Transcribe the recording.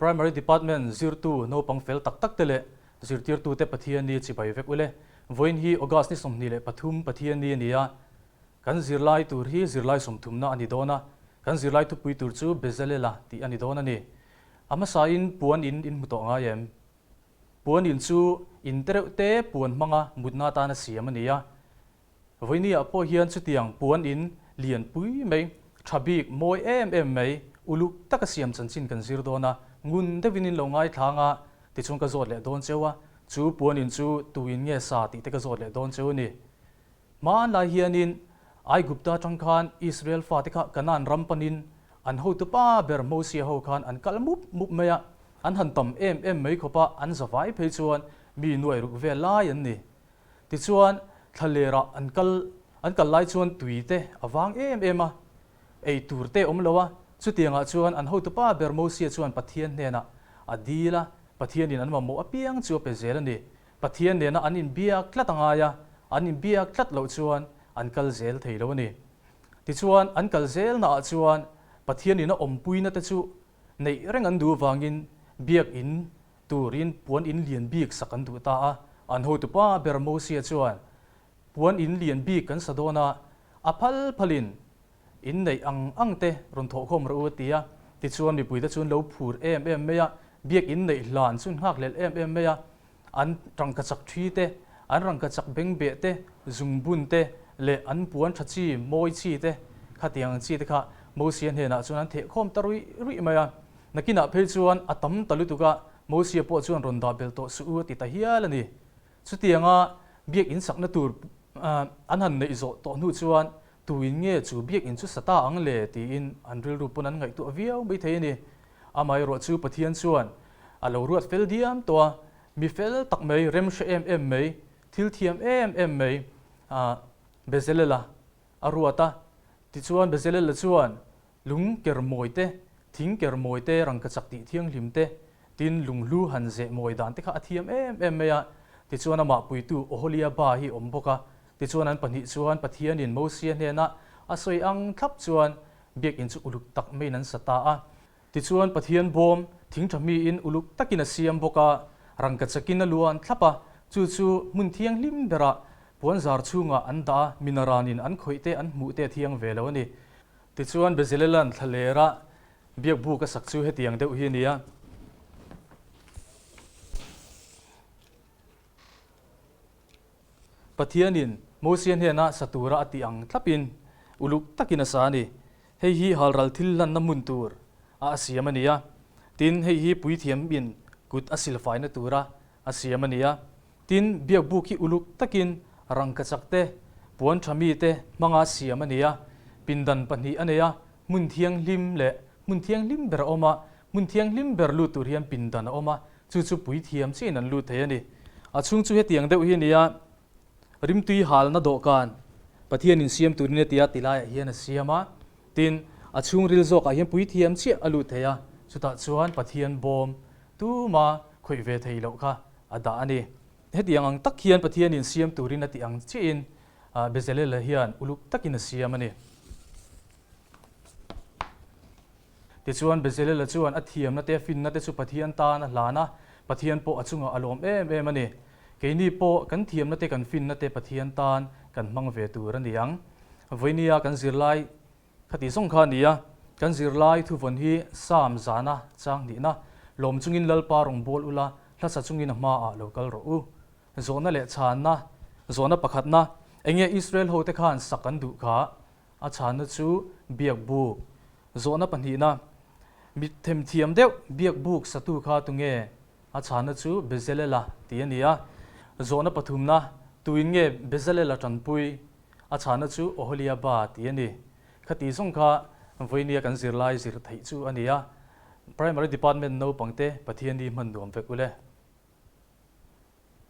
Primary Department zirtu naupang fel tak tak te leh zirtirtute Pathianni chibai vek ule. Vawiin hi August ni 23 Pathianni a ni a, kan zirlai tur hi zirlai sawmthumna a ni dawn a, kan zirlai thupui tur chu Bezalela tih a ni dawn a ni. A hmasain puan in in hmu tawh ngai em? Puan in chu in te reuh te puan hmanga mutna atana siam a ni a. Vawinia pawh hian chutiang puan in lian pui mai, tha bik mawi em em mai, uluk taka siam chanchin kan zir dawn a, ngun deuhin in lo ngaithlang a, tichuan ka zawt leh dawn cheu a, chu puan in chu tu in nge sa tih te ka zawt leh dawn cheu a ni. Hmanlai hianin Aigupta atang khan Israel fate kha Kanaan ram panin an hotu pa ber Mosia ho khan an kal mup mup mai a, an han tam em em mai khawp a, an zavai phei chuan mi nuai ruk vel lai an ni. Tichuan, thlalerah an kal an kal lai chuan tui te a vang em em a, ei tur te awm lo a, chutiangah chuan an hotupa ber Mosia chuan Pathian hnenah a dil a, Pathianin an mamawh apiang chu a pe zel a ni. Pathian nena an inbiak tlat a ngai a, an inbiak tlat loh chuan an kal zel thei lo a ni. Tichuan, an kal zelnaah chuan Pathianin a awmpuina te chu neih reng an duh avangin biakin Turin puan in lian bik sak an duh ta a, an hotupa ber Mosia chuan, Puan in lian bik kan sa dawn a, a phal phalin in neih ang ang te rawn thawhkhawm rawh u a ti a. Tichuan mipuite chu an lo phur em em mai a, biak in neih hlan chu an nghakhlelh em em mai a, an rangkachak thi te, an rangkachak bengbeh te, zungbun te leh an puan tha chi, mawi chi te, khatiang ang chi te kha Mosia hnenah chuan an thehkhawm ta ruih ruih mai a. Nakinah phei chuan a tam ta lutuk a, Mosia pawh chuan rawn dah belh tawh suh u a ti ta hial a ni. Chutianga biakinn sakna tur an han neih zawh tawh hnu chuan tuin nge chu biakinn chu sa ta ang le tiin an rilru pawn an ngaihtuah viau mai thei a ni. Amaherawh chu Pathian chuan a lo ruat fel diam tawh a, mi fel tak mai, remhre em em mai, thil thiam em em mai Bezelela a ruat a. Tichuan Bezelela chuan Lung ker mawi te, thing ker mawi te, rangkachak tih thianghlim te, tin lunghlu han zeh mawi dan te kha a thiam em em mai a. Tichuan amah puitu Oholiaba hi awm bawk a. Tichuan an pahnih chuan Pathianin Mosia hnenah a sawi ang thlap chuan biakinn chu uluk tak maiin an sa ta a. Tichuan Pathian bawm thing tha miin uluk takin a siam bawk a, rangkachakin a luan thlap a, chu chu hmun thianghlim berah puanzar chhungah an dah a, minaranin an khawih te an hmuh te a thiang ve lo a ni. Tichuan Bezalela'n thlalera biakbuk a sak chu hetiang deuh hi a ni a. Pathianin Mosia hnena sa tura a tih ang thlapin uluk takin a sa a ni. Hei hi halral thil hlanna hmun tur a a siam a ni a. Tin, hei hi puithiamin kut a silfaina tura a siam a ni a. Tin, biakbuk hi uluk takin rangkachak te, puan tha mi te hmanga siam a ni a, pindan pahnih a nei a, hmun thianghlim leh hmun thianghlim ber a awm a, hmun thianghlim ber lut tur hian pindan a awm a, chu chu puithiam chiin an lut thei a ni. A chhung chu hetiang deuh hi a ni a, rimtui halna dawhkan Pathianin siam turin a ti a, tilaiah hian a siam a, tin, a chhungril zawkah hian puithiam chiah a lut thei a, chutah chuan Pathian bawm tuma khawih ve thei loh kha a dah a ni. Hetiang ang tak hian Pathianin siam turin a tih ang chiahin Bezalela hian uluk takin a siam a ni. Tichuan Bezalela chuan a thiamna te a finna te chu Pathian tan a hlan a, Pathian pawh a chungah a lawm em em a ni. Keini pawh kan thiamna te kan finna te Pathian tan kan hmang ve tur a ni ang. Vawinia kan zirlai Khati zawng kha a ni a, kan zirlai thuvawn hi Sam zana chang hnihna, lawm chungin Lalpa rawn bawl ula, hlasa chungin a hmaah lo kal rawh u. Zawhna leh chhanna, Zawhna pakhatna, Enge Israel hote khan sak an duh kha? A chhanna chu biak buk. Zawhna pahnihna, Mi themthiam deuh biak buk satu kha tunge? A chhanna chu Bezelela tih a ni a. Zawhna pathumna, Tuin nge Bezalela tanpui? A chhana chu Oholiaba tih a ni. Khati zawng kha vawinia kan zirlai zir theih chu a ni a. Primary Department naupangte Pathian hi hman nuam vek ule.